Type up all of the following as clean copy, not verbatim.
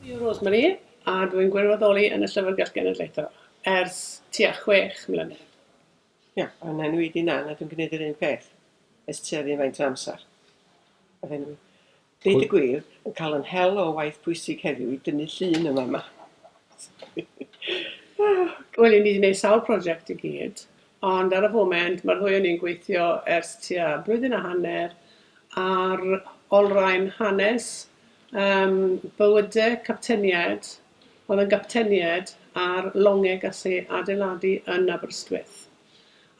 Dwi Rosemary a dwi'n gwirfoddoli yn y Llyfrgell Genedlaethol ers tua 6 mlynedd. Ia, a'n enw i 'di Nan a dwi'n gwneud yr un peth ers tua'r un faint o amser. A then, deud y gwir, yn cael yn hel o waith pwysig heddiw i dynnu llun yma yma. Wel, ni wedi gwneud sawl prosiect i gyd, ond ar y foment mae'r ddwy o ni'n gweithio ers tua blwyddyn a hanner ar olrhain hanes bywydau capteniaid, oedd yn gapteniaid ar longau gath ei adeiladu yn Aberystwyth.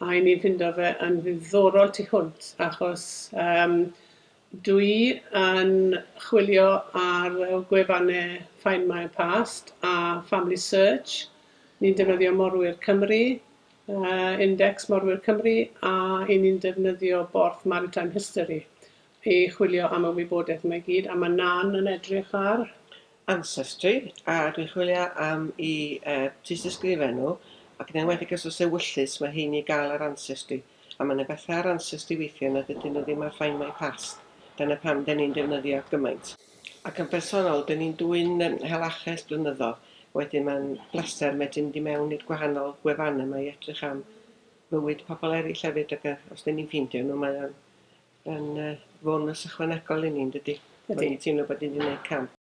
A i ni'n ffindo fe yn ddiddorol tu hwnt, achos dwi yn chwilio ar gwefannau Find My Past a Family Search. Ni'n defnyddio Morwyr Cymru, Index Morwyr Cymru, a i ni'n defnyddio Borth Maritime History i chwilio am y wybodaeth yma i gyd. A mae Nan yn edrych ar Ancestry, a dwi'n chwilio am i tystysgrifen nhw, ac yn enwedig os oes ewyllys, mae hein i gael ar Ancestry. A mae yna bethau ar Ancestry weithiau nad ydyn nhw ddim ar Find My Past. Dyna pam dyn ni'n defnyddio gymaint. Ac yn bersonol, dyn ni'n dwyn hel aches blynyddoedd. Wedyn mae'n bleser medru mynd i mewn i'r gwahanol gwefannau yma i edrych am fywyd pobl eraill hefyd, ac os dyn ni'n ffeindio nhw, mae o'n yn bonus ychwanegol i ni, yn dydy? Ydi. Bod ni'n teimlo bod ni wedi gwneud camp.